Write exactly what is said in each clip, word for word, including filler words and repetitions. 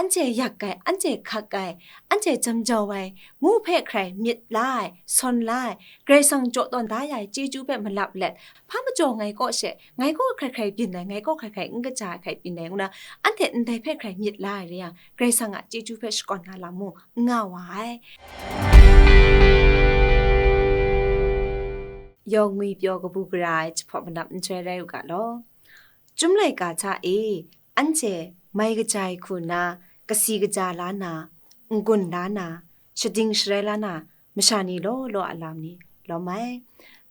anhte yak ai, anhte hkak ai, anhte jam jau ai, ngu hpe hkrai myit la ai, sawn la ai, Karai Kasang jaw tawn da ya ai chyeju hpe malap let, hpa majaw ngai kaw she, ngai kaw hkrai hkrai byin ai, ngai kaw hkrai hkrai n kaja ai hkrai byin ai, ngu na, anhte ndai hpe hkrai myit la ai re yang, Karai Kasang a chyeju hpe shakawn nga lam mung n nga wa ai. Yawng ngwi pyaw kabu gara ai jahpawt manap nhtoi rai u ga law. Chyum laika hta e, anhte mai kaja ai hku nna, kasi kaja la na, n-gun la na, shading sharai la na, masha ni law law a lam ni lawm ai.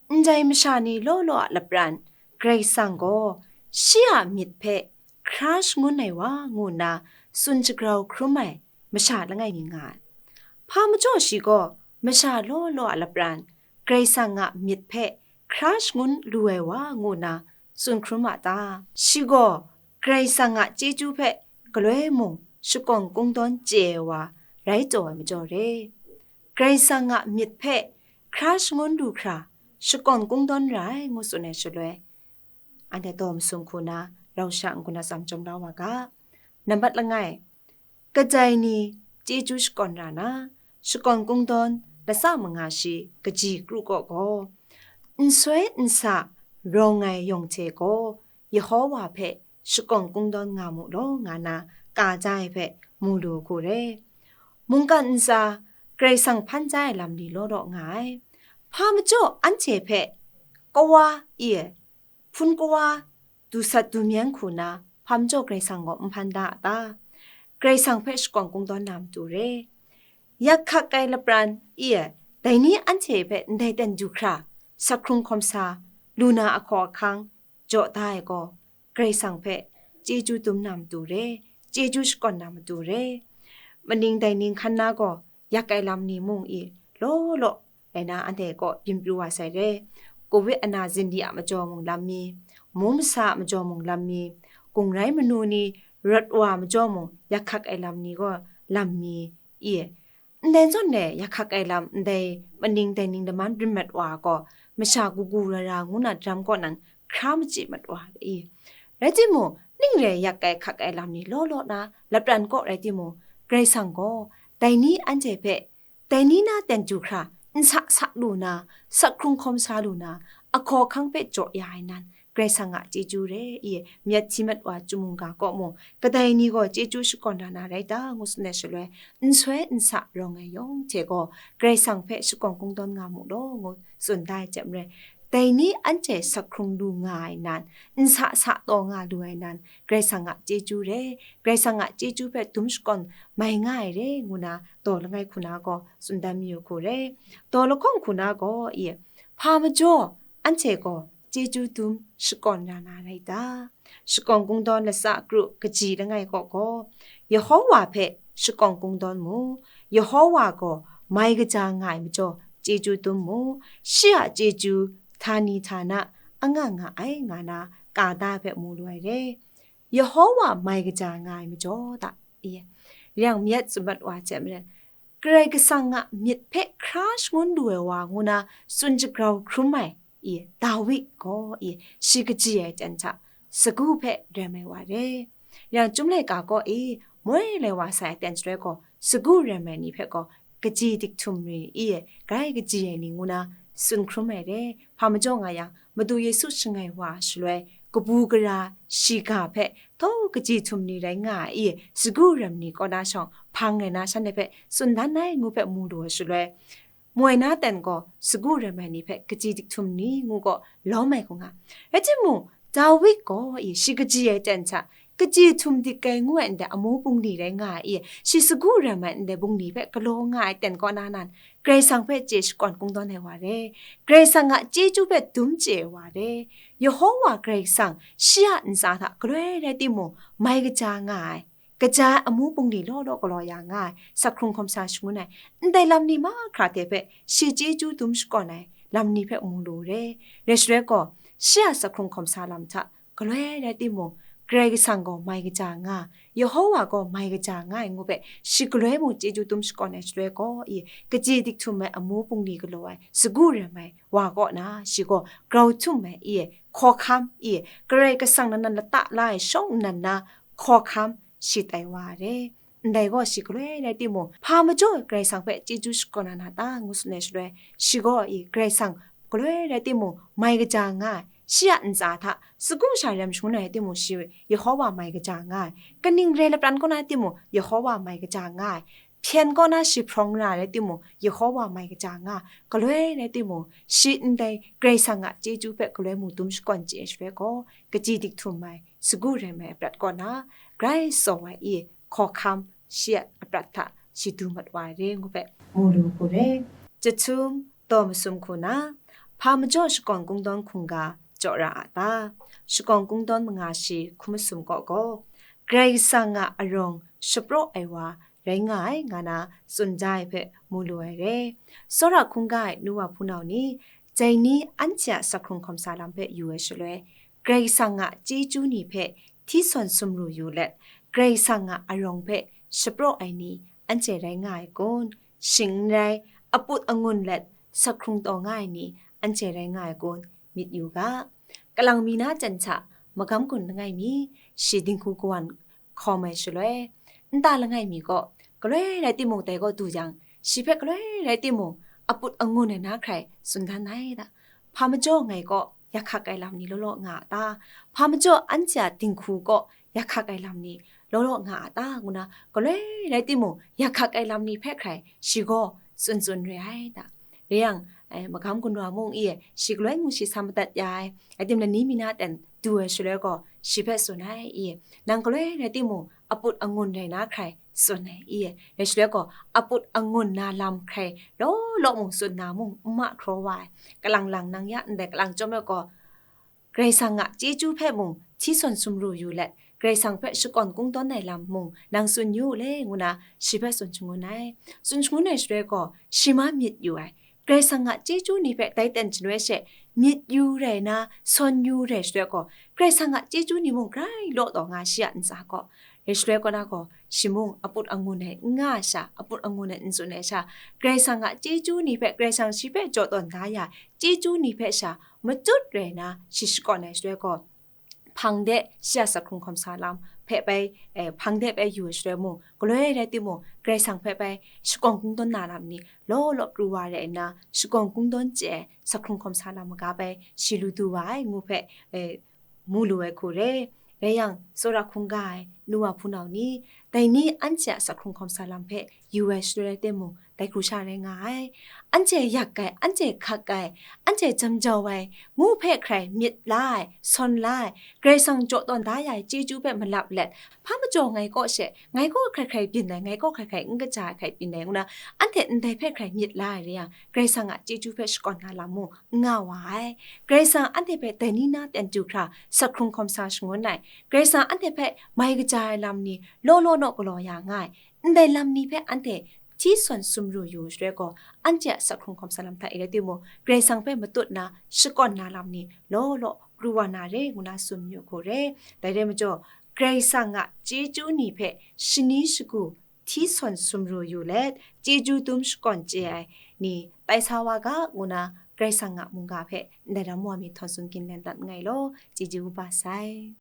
Ndai masha ni law law a lapran, Karai Kasang gaw shi a myit hpe hkra shangun ai wa ngu nna tsun shagrau hkrum ai masha langai mi nga ai. Hpa majaw shi gaw masha law law a lapran, Karai Kasang a myit hpe hkra shangun lu ai wa ngu nna tsun hkrum a ta? Shi gaw Karai Kasang a chyeju hpe galoi mung shakawn kungdawn chye ai wa rai taw ai majaw re. Karai Kasang a myit hpe hkra shangun lu hkra shakawn kungdawn ra ai ngu tsun ai shaloi, anhte daw masum hku na rau sha n-gun atsam chyawm la wa ga. Nambat langai, kadai ni chyeju shakawn ra na, shakawn kungdawn latsa manga shi kaji kru kaw gaw, nsoi nsa rawng ai yawng hte gaw Yehowa hpe shakawn kungdawn nga mu law nga na ka ja ai hpe mu lu hku re. Mungkan ntsa Karai Kasang hpan ja ai lam ni law law nga ai. Hpa majaw anhte hpe kawa i e, hpun kawa du sat du myen hku na hpa majaw Karai Kasang gaw n hpan da a ta? Karai Kasang hpe shakawn kungdawn na matu re. Yak hkak ai lapran i e, dai ni anhte hpe ndai ten du hkra, sak hkrung hkawm sa, lu na ahkaw ahkang jaw da ai gaw, Karai Kasang hpe chyeju dum na matu re, chyeju shakawn na matu re. Maning dai ning hkan na gaw, yak ai lam ni mung i law law rai na anhte kaw byin pru wa sai re. Covid ana zin di a majaw mung lam mi, mu masa a majaw mung lam mi, gung rai manu ni rawt wa majaw mung yak hkak ai lam ni gaw lam mi i, ndai zawn e yak hkak ai lam, ndai maning dai ning laman rin mat wa gaw, masha kagu ra ra ngu na daram kaw nan hkra machyi mat wa i. Rai timung, ning re yak ai hkak ai lam ni law law na lapran kaw rai timung, Karai Kasang gaw dai ni anhte hpe, dai ni na ten du hkra, n sa sa lu na, sak hkrung hkawm sa lu na, ahkaw ahkang hpe jaw ya ai nan, Karai Kasang a chyeju re i, myit hti mat wa chyum mungga kaw mung, kadai ni gaw chyeju shakawn ra na rai ta, ngu tsun ai shaloi, nsoi nsa rawng ai yawng hte gaw, Karai Kasang hpe shakawn kungdawn nga mu law, ngu tsun da ai hte maren, dai ni anhte sak hkrung lu nga ai nan, n sa sa taw nga lu ai nan, Karai Kasang a chyeju re, Karai Kasang a chyeju hpe dum shakawn mai nga ai re, ngu na daw langai hku na gaw tsun dan mayu hku re. Daw lahkawng hku na gaw i, hpa majaw anhte gaw chyeju dum shakawn ra na rai ta? Shakawn kungdawn latsa kru kaji langai kaw gaw, Yehowa hpe shakawn kungdawn mu. Yehowa gaw mai kaja nga ai majaw chyeju dum mu. Shi a chyeju htani htana anga nga ai nga na ka da hpe mu lu ai re. Yehowa mai kaja nga ai majaw ta i, yang myit tsun mat wa hte maren, Karai Kasang a myit hpe hkra shangun lu ai wa ngu na tsun shagrau hkrum ai i, Dawi gaw i, shi kaji ai ten hta sagu hpe rem ai wa re. Yang Chyum laika kaw i, moi lai wa sai ai ten shaloi gaw, sagu rem ai ni hpe gaw kaji diktum ri i, grai kaji ai ni ngu na tsun hkrum ai re. Hpa majaw nga yang, Madu Yesu shangai wa shaloi, kabu gara shiga hpe htawng kaji htum ni rai nga ai i, sagu rem ni kaw na shawng, hpang rai na shanhte hpe tsun dan ai ngu hpe mu lu ai shaloi, moi na ten gaw sagu rem ai ni hpe kaji diktum ni ngu gaw lawm ai hku nga. Rai timung, Dawi gaw i, shi kaji ai ten hta, kaji htum dik ai ngu ai ndai amu bungli rai nga ai i, shi sagu rem ai ndai bungli hpe galaw nga ai ten kaw na nan, Karai Kasang hpe chye shakawn kungdawn ai wa re, Karai Kasang a chyeju hpe dum chye ai wa re. Yehowa Karai Kasang shi a ntsa hta galoi rai timung, mai kaja nga ai, kaja ai amu bungli law law galaw ya nga ai, sak hkrung hkawm sa shangun ai, ndai lam ni mahkra hte hpe shi chyeju dum shakawn ai lam ni hpe mu lu re. Rai shaloi gaw, shi a sak hkrung hkawm sa lam hta galoi rai timung, Karai Kasang gaw mai kaja nga, Yehowa gaw mai kaja nga ai ngu hpe shi galoi mung chyeju dum shakawn ai shaloi gaw i, kaji diktum ai amu bungli galaw ai, sagu rem ai wa kaw na, shi gaw grau htum ai i, hkawhkam i, Karai Kasang nan nan lata la ai shawng nnan na hkawhkam shi tai wa ai re. Ndai gaw shi galoi rai timung, hpa majaw Karai Kasang hpe chyeju shakawn na na ta, ngu tsun ai shaloi, shi gaw i Karai Kasang galoi rai timung, mai kaja nga ai, shi a ntsa hta, sagu sha rem shangun ai rai timung, shi Yehowa mai kaja nga ai, kaning re lapran kaw na rai timung, Yehowa mai kaja nga ai, hpyen kaw na shi hprawng ra rai timung, Yehowa mai kaja nga ai, galoi rai timung, shi ndai Karai Kasang a chyeju hpe galoi mung dum shakawn chye ai shaloi gaw, kaji dik htum ai, sagu rem ai aprat kaw na, grai tsaw ai i, hkawhkam shi a aprat hta shi du mat wa ai re ngu hpe mu lu hku re. Jahtum, daw masum hku na, hpa majaw shakawn kungdawn hkungga jaw ra a ta? Shakawn kungdawn manga shi hku masum kaw gaw, Karai Kasang a arawng shapraw ai wa rai nga ai, nga na tsun da ai hpe mu lu ai re. Tsawra hkungga ai nu wa hpunau ni, dai ni anhte a sakhkrung hkawm sa lam hpe yu ai shaloi, Karai Kasang a chyeju ni hpe hti sawn sumru yu let, Karai Kasang a arawng hpe shapraw ai ni anhte rai nga ai kun? Shing n rai, aput angun let sakhkrung taw nga ai ni anhte rai nga ai kun? Myit yu ga. Kalang mi na ten hta magam gun langai mi, shi dinghku kawan hkawm ai shaloi, nta langai mi gaw, galoi rai timung dai gaw du yang, shi hpe galoi rai timung, aput angun ai na hkrai tsun dan ai da. Hpa majaw ngai kaw ya hkak ai lam ni law law nga a ta? Hpa majaw anhte a dinghku kaw ya hkak ai lam ni law law nga a ta? Ngu na galoi rai timung, ya hkak ai lam ni hpe hkrai shi gaw tsun tsun re ai da. Rai yang, ai, magam gunra mung i, shi galoi mung shi sa madat ya ai, rai tim lani mi na ten du ai shaloi gaw, shi hpe tsun ai i, nang galoi rai timung, aput angun rai na hkrai tsun ai i, rai shaloi gaw, aput angun na lam hkrai law law mung tsun na mung n mahkraw wa ai, kalang lang nang ya ndai kalang chyawm ai gaw, Karai Kasang a chyeju hpe mung hti sawn sumru yu let, Karai Kasang hpe shakawn kungdawn ai lam mung nang tsun yu u le, ngu na shi hpe tsun shangun ai. Tsun shangun ai shaloi gaw, shi ma myit yu ai. Karai Kasang a chyeju ni hpe dai ten shaloi she, myit yu rai na, sawn yu rai shaloi gaw, Karai Kasang a chyeju ni mung grai law taw nga shi a ntsa gaw. Rai shaloi kaw na gaw, shi mung aput angun ai n nga ai sha, aput angun ai n tsun ai sha, Karai Kasang a chyeju ni hpe Karai Kasang shi hpe jaw tawn da ya ai chyeju ni hpe sha, matut rai na shi shakawn ai shaloi gaw, hpang de shi a sakhkrung hkawm sa lam hpe bai, eh, hpang de bai yu ai shaloi mung, galoi rai timung, Karai Kasang hpe bai shakawn kungdawn na lam ni law law pru wa rai nna, shakawn kungdawn chye ai sakhkrung hkawm sa lam maga bai shi lu du wa ai ngu hpe, eh, mu lu ai hku re. Rai yang, tsawra hkungga ai nu wa hpunau ni, dai ni anhte a sakhkrung hkawm sa lam hpe yu ai shaloi rai timung, dai hku sha rai nga ai. Anhte yak ai, anhte hkak ai, anhte jam jau ai, ngu hpe hkrai myit la ai, sawn la ai, Karai Kasang jaw tawn da ya ai chyeju hpe malap let, hpa majaw ngai kaw she, ngai kaw hkrai hkrai byin ai, ngai kaw hkrai hkrai n kaja ai hkrai byin ai, ngu na, anhte ndai hpe hkrai myit la ai rai yang, Karai Kasang a chyeju hpe shakawn na lam mung n nga wa ai. Karai Kasang anhte hpe dai ni na ten du hkra sakhkrung hkawm sa shangun ai. Karai Kasang anhte hpe mai kaja ai lam ni law law naw galaw ya nga ai. Ndai lam ni hpe anhte hti sawn sumru yu shaloi gaw, anhte a sakhkrung hkawm sa lam hta e rai timung, Karai Kasang hpe matut na shakawn na lam ni law law pru wa na re ngu na tsun yu hku re. Dai rai majaw, Karai Kasang a chyeju ni hpe shani shagu hti sawn sumru yu let, chyeju dum shakawn chye ai ni tai sa wa ga, ngu na Karai Kasang a mungga hpe ndai ram wa mi htawn tsun ginlen dat nngai law, chyeju kaba sai.